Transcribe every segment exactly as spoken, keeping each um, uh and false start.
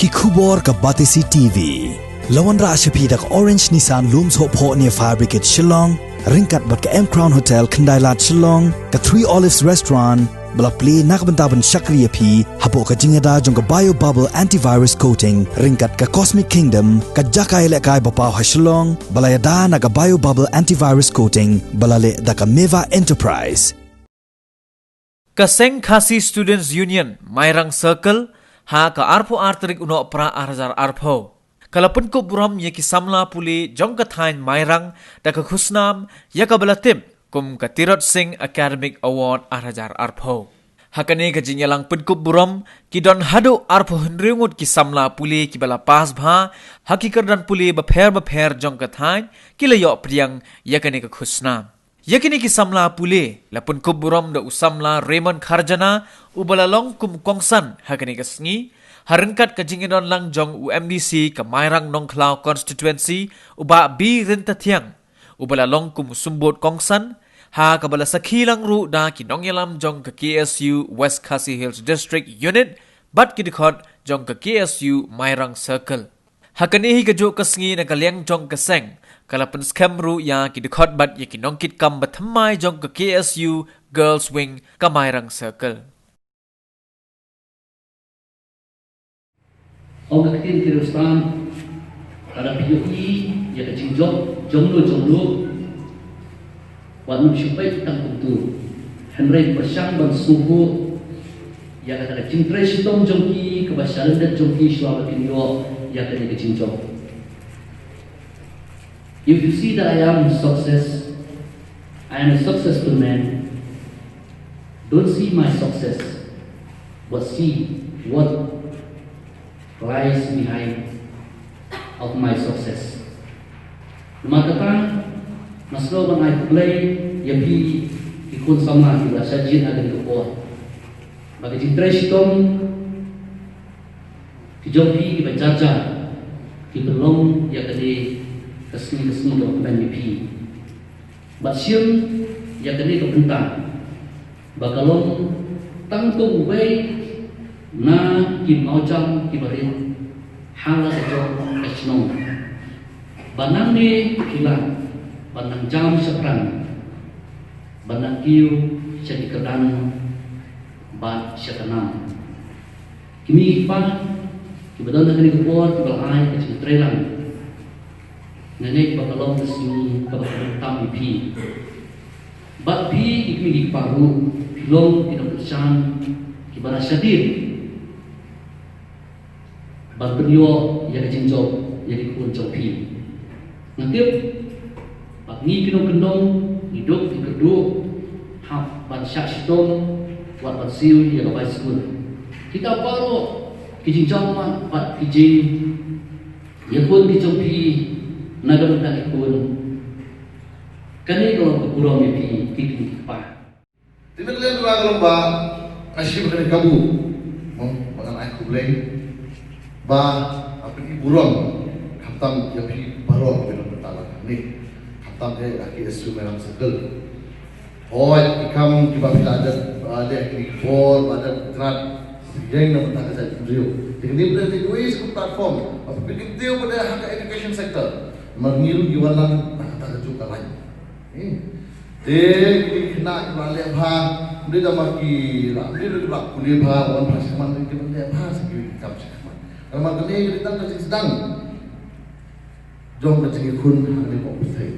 Ki khubor ka Batesi T V. La wanrah sha phi da ka Orange Nissan Lumsohphoh near Fire Brigade Shillong, ryngkat bad ka M Crown Hotel Khyndailad Shillong, ka Three Olives Restaurant, ba la plie na ka bynta ban shakri ïa phi hapoh ka jingïada jong ka Bio Bubble Antivirus Coating, ryngkat ka Cosmic Kingdom, ka jaka ïalehkai ba paw ha Shillong, ba la ïada na ka Bio Bubble Antivirus Coating, ba la leh da ka Meva Enterprise. Ka Seng Khasi Students Union Mairang Circle, ha ka arphew ar tarik u Nohprah ar hajar arphew, ka la pynkup burom ïa ki samla pule jong ka thaiñ Mairang da ka khusnam ïa kaba la tip kum ka Tirot Singh Academic Award ar hajar arphew. Ha kane ka jingïalang pynkup burom, ki don haduh arphew hynriew ngut ki samla pule kiba la pass bha ha ki kyrdan pule bapher bapher jong ka thaiñ, ki la ïoh pdiang ïa kane ka khusnam. Ïa kine ki samla pule la pynkup burom da u samla Raymond Kharjana, uba la long kum u kongsan ha kane ka sngi, ha ryngkat ka jingïadon lang jong u M D C ka Mairang Nongkhlaw Constituency, u Bah B Ryntathiang, uba la long kum u symbud kongsan, ha kaba la sakhi lang ruh da ki nongïalam jong ka K S U West Khasi Hills District Unit bad ki dkhot jong ka K S U Mairang Circle. Ha kane hi kajuh ka sngi, na ka liang jong ka seng, ka la pynskhem ruh ïa ki dkhot bad ïa ki nongkitkam bathymmai jong ka K S U Girls Wing ka Mairang Circle. Ong ka ktien Khristan, lada phi ïohi ïa ka jingjop jong no jong no, wat nym shu peit tang kumto, hynrei pyrshang ban sngewthuh ïa kata ka jingtrei shitom jong ki, kaba sha lyndet jong ki shuwa ba kin ïoh ïa kane ka jingjop. If you see that I am a success, I am a successful man, don't see my success, but see what lies behind of my success. Namar kata, nga sngewbha ban ai khublei ïa phi ki khun samla kiba la shah jied ha kane ka por. Ba ka jingtrei shitom ki jong phi kiba jar jar ki pynlong ïa kane ka sngi, ka sngi kaba kmen ïa phi. Bad shim ïa kane ka bynta ba ka long tang uwei na ki mawjam kiba rit ha la ka jong ka shnong. Ba nangne phi lah ban nang jam shaphrang, ban nang kiew sha ki kyrdan bad sha ka nam. Ki mei ki pa kiba don ha kane ka por kiba la ai ka jingtrei lang, nga ngeit ba ka long ka sngi kaba kongsan tam ïa phi. Bad phi ki mei ki pa ruh phi long ki nongkyrshan kiba la shadien ban pynïoh ïa ka jingjop ïa ki khun jong phi. Nga tip ba ngi ki nongkyndong ngi duk ngi kyrduh hap ban shah shitom wat ban siew ïa ka bai skul. Kita baroh ki jingjam bad ki jingïakhun ki jong phi na ka bynta ki khun. Kane ka long ka burom ïa phi ki kmie ki kpa. Te na ka liang ka long ba nga shim kane ka kabu, mo, ba ngan ai khublei ba nga pyni burom khamtam ïa phi baroh kiba don bynta lang hangne, khamtam ïa ka K S U Mairang Circle. Hooid, ki kam kiba phi la dep, ba dep ki bor, ba dep krat, ïeng na bynta ka jaitbynriew. Te kane phi dei iwei sa ka platform ba phi kyntiew ba dei ha ka education sector. Namar ngi ruh ngi wan lang na kata ka juk ka lain. Eh. Te ki khynnah kiba leh bha, ym dei tang ba ki la, ym dei ba ki la pule bha, wan bha shakhmat, ki ban leh bha sa ki kam shakhmat. Namar kane ka dei tang ka jingsdang jong ka jingïakhun ha kane ka pyrthei.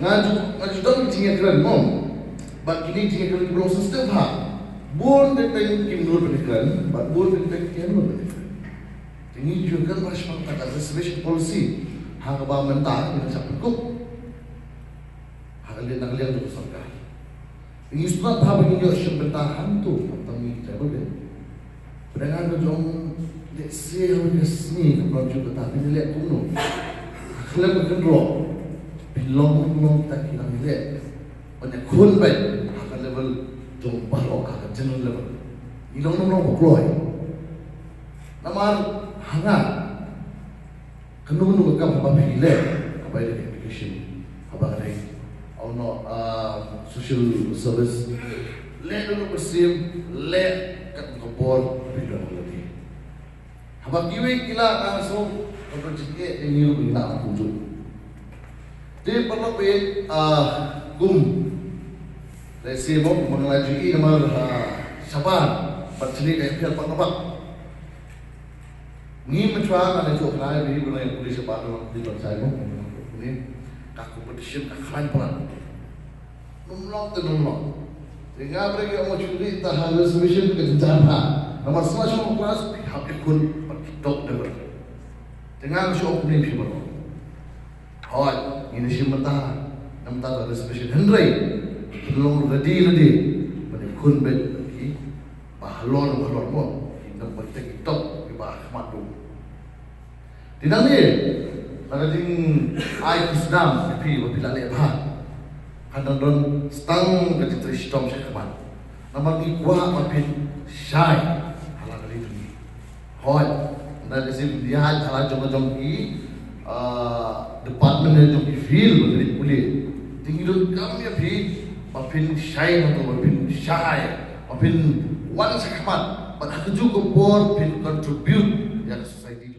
Nga ju, nga ju don ka jingïakren mo. Bad kine ki jingïakren ki long sensitive bha. Bun teng teng kim nud ban ïakren, bad bun teng teng kim nud ban ïakren. Te ngi ju ïakren bha shaphang kata ka reservation policy ha kaba mynta ngi dang sah pynkup ha ka liang, na ka liang jong ka sorkar. Ngi sngewthuh ba ngi ïoh shim bynta hangto, khamtam ngi ki tribal belt. Pynban ka jong, let's say, ha ka sngi ka pynlong jong kata, phin leh kumno? Ha ka level ka kynroh phin long kumno kita ki nang leh? Ban ïakhun beit ha ka level jong baroh, ha ka general level. Ngi long, long, long ba kloi. Namar ha nga, kano kano ka kam haba phi leh, haba ïadei education, haba ïadei, oh no, ah, social service, leh da ka mynsiem, leh kat ka bor, phi don ha lade. Ba kiwei ki la, ah, so, ka pynjingeh ïa ngi ruh ba ngi la kumjuh. Te paralok ba ïeit, ah, kum. Lehse mo, kumba nga la ju ïohi namar, ah, shabar bad shane ka ïapher bak na bak. Ngi mynta nga la ju kynmaw ïa phi ba ngi pule shabar, ngi pule ban shai mo. Ni ka competition ka khlaiñ palat. Ym long te ym long. Te nga briew ïa mo chuli ta ha reservation ka jynjar ha. Namar sma shu class phi hap ïakhun bad ki top level. Te nga shu ong kumne phi baroh. Hooid, ngin ïa shim mynta. Namar ta reservation hynrei phin long ready ready ban ïakhun bad kiba halor halor mo. Ki nambar ki top kiba ha khmat ruh. Te nangne, la ka jingai ki snam ïa phi ba phi la leh bha. Kan don don tang ka jingtrei shitom sha khmat. Namar ngi kwah ba phin shai ha la ka liang jong ngi. Hooid, ynda ka shu ïaid ha la jong ka jong ki, ah, department ne jong ki field ba phin pule. Te ngi donkam ïa phi ba phin shai hangto, ba phin shai, ba phin wan sha khmat, bad ha kajuh ka por phin contribute ïa ka society jong ngi.